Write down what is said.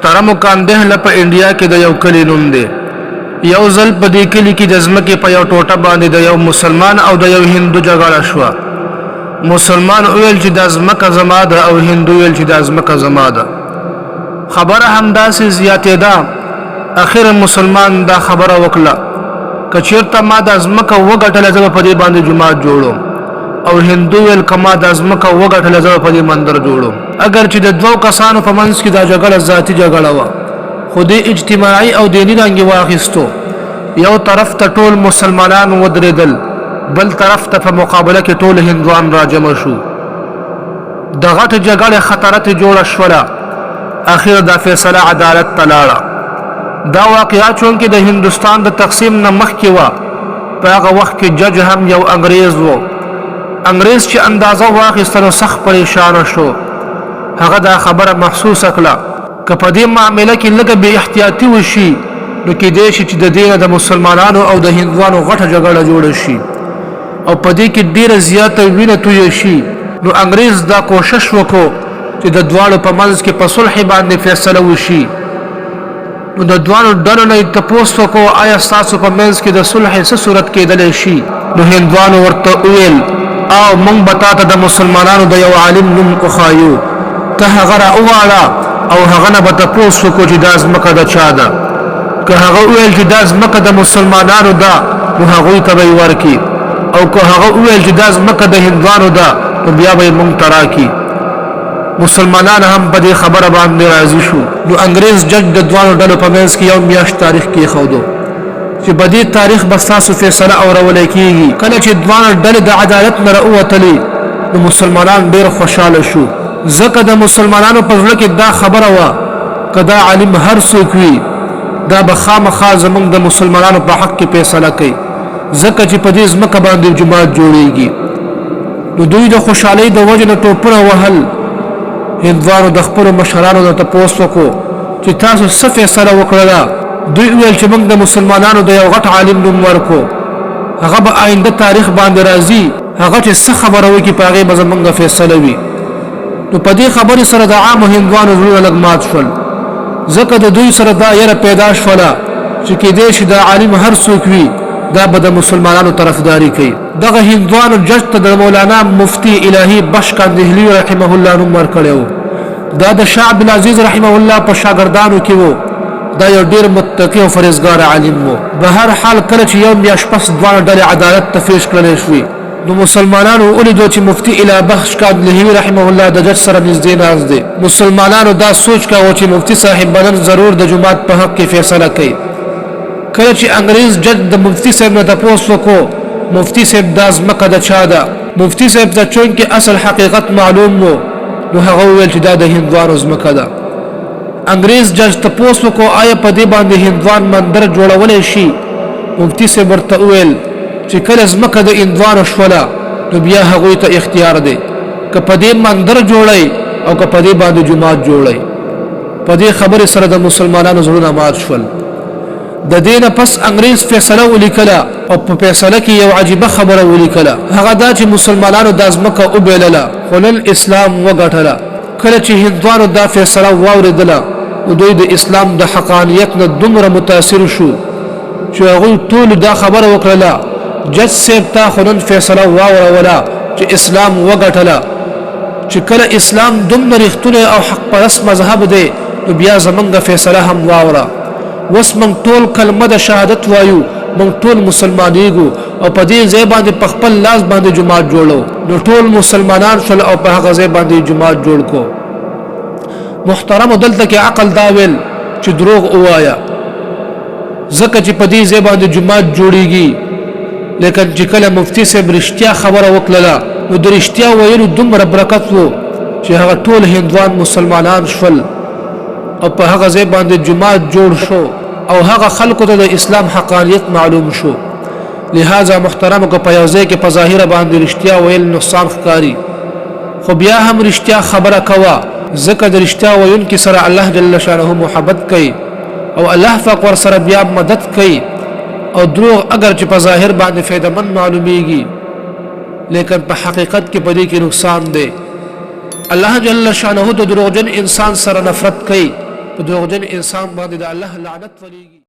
محترمو کاندهله په انډیا کې د یو کلي نوم دی. یو ځل په دې کلي کې د ځمکې په یو ټوټه باندې د یو مسلمان او د یو هندو جګړه شوه. مسلمان وویل چې دا ځمکه زما ده او هندو ویل چې دا ځمکه زما ده. خبره همداسې زیاتېده. اخر مسلمان دا خبره وکړه که چیرته ما دا ځمکه وګټله زه به په دې باندې جومات جوړوم، او هندو ویل که ما دا ځمکه وګټله زه به په دې مندر جوړوم. اګر چې د دوو کسانو په منځ کې دا جګړه ذاتي جګړه وه، خو دې اجتماعي او دیني رنګ یې واخیستو. یو طرف ته ټول مسلمانان ودرېدل، بل طرف ته په مقابله کې ټول هندوان راجمع شو. د غټې جګړې خطره ترې جوړه شوله. اخر دا فیصله عدالت ته لاړه. دا واقعه چونکې د هندوستان د تقسیم نه مخکې وه، په هغه وخت کې جج هم یو انګریز و. انګریز چې اندازه واخیسته نو سخت پریشانه شو. هغه دا خبره محسوسه کړه که په دې معامله کې لږه بې احتیاطي وشي نو کیدای شي چې د دې نه د مسلمانانو او د هندوانو غټه جګړه جوړه شي او په دې کې ډیره زیاته وینه تویه شي. نو انګریز دا کوشش وکړو چې د دواړو په منځ کې په صلح باندې فیصله وشي. نو د دواړو ډلو نه یې تپوس وکړو، آیا ستاسو په منځ کې د صلحې څه صورت کېدلی شي؟ نو هندوانو ورته وویل، آو موږ به تا ته د مسلمانانو د یو عالم نوم وښایو، ته هغه را وغواړه او هغه نه به تپوس وکړو چې دا ځمکه د چا ده. که هغه وویل چې دا ځمکه د مسلمانانو ده نو هغوی ته به یې ورکړي، او که هغه وویل چې دا ځمکه د هندوانو ده نو بیا به یې موږ ته راکړي. مسلمانان هم په دې خبره باندې راضي شو. نو انګريز جج د دواړو ډلو په منځ کې یو میاشت تاریخ کېښودو چې په دې تاریخ به ستاسو فیصله اورول کېږي. کله چې دواړه ډلې د عدالت نه راووتلې نو مسلمانان ډېر خوشحاله شو، ځکه د مسلمانانو په زړه کې دا خبره وه که دا عالم هر څوک وي دا به خامخا زمونږ د مسلمانانو په حق کې فیصله کوي، ځکه چې په دې ځمکه باندې جومات جوړېږي. نو دوی د خوشحالۍ د وجې نه ټوپونه وهل. هندوانو د خپلو مشرانو نه تپوس وکړو چې تاسو څه فیصله وکړله؟ دوی وویل چې موږ د مسلمانانو د یو غټ عالم نوم ورکو، هغه به آینده تاریخ باندې راځي، هغه چې څه خبره وکړي په هغې به زمونږ فیصله وي. نو په دې خبرې سره د عامو هندوانو زړونه لږ مات شول، ځکه د دوی سره دا یره پیدا شوله چې کیدای شي دا عالم هر څوک وي دا به د مسلمانانو طرفداري کوي. دغه هندوانو جج ته د مولانا مفتي الهي بخش کاندهلوي رحمه الله نوم ورکړی و. دا د شاه عبدالعزیز رحمه الله په شاګردانو کې و. دا یو ډیر متقي او فرهیزګار عالم و. به هر حال کله چې یو میاشت پس دواړه ډلې عدالت ته پیش کړل شوې نو مسلمانانو ولیدو چې مفتي اله بخش کاندهلوي رحمه الله د جج سره نږدې ناست دی. مسلمانانو دا سوچ کاوه چې مفتي صاحب به نن ضرور د جومات په حق کې فیصله کوي. کله چې انګريز جج د مفتي صاحب نه تپوس وکړو، مفتي صاحب دا ځمکه د چا ده؟ مفتي صاحب ته چونکې اصل حقيقت معلوم وو نو هغه وويل چې دا د هندوانو ځمکه ده. انګريز جج تپوس وکړو، آیا په دې باندې هندوان مندر جوړولی شي؟ مفتي صاحب ورته وويل چې کله ځمکه د هندوانو شوله نو بيا هغوی ته اختيار دی که په دې مندر جوړوي او که په دې باندې جومات جوړوي. په دې خبرې سره د مسلمانانو زړونه مات شول. د دې نه پس انګريز فيصله وليکله او په فيصله کې يو عجيبه خبره وليکله، هغه دا چې مسلمانانو دا ځمکه وبېلله خو نن اسلام وګټله. کله چې هندوانو دا فيصله واورېدله نو دوی د اسلام د حقانيت نه دومره متاثر شو چې هغوی ټولو دا خبره وکړله، جج صاحب تا خو نن فيصله واوروله چې اسلام وګټله، چې کله اسلام دومره رښتونی او حق پرست مذهب دی نو بیا زمونږ فیصله هم واوره. وس مونږ ټول کلمه د شهادت وایو، مونږ ټول مسلمانیږو او په دې ځای باندې په خپل لاس باندې جومات جوړو. نو ټول مسلمانان شول او په هغه ځای باندې جومات جوړ کو. محترمو دلته کې عقل دا ویل چې دروغ ووايه ځکه چې په دې ځای باندې جومات جوړیږي، لیکن چې کله مفتي صاحب رښتیا خبره وکړله نو د رښتیا ویلو دومره برکت وو چې هغه ټول هندوان مسلمانان شول او په هغه ځای باندې جومات جوړ شو او هغه خلکو ته د اسلام حقانیت معلوم شو. لهذا محترم که په یو ځای کې په ظاهره باندې رښتیا ویل نقصان ښکاري خو بیا هم رښتیا خبره کوه، ځکه د رښتیا ویونکي سره الله جل شانه محبت کوي او الله پاک ورسره بیا مدد کوي. او دروغ اگر چې په ظاهر باندې فایده مند معلومیږي لیکن په حقیقت کې په دې کې نقصان دی. الله جل شانه د دروغجن انسان سره نفرت کوي. په دروغجن انسان باندې د الله لعنت ولیږي.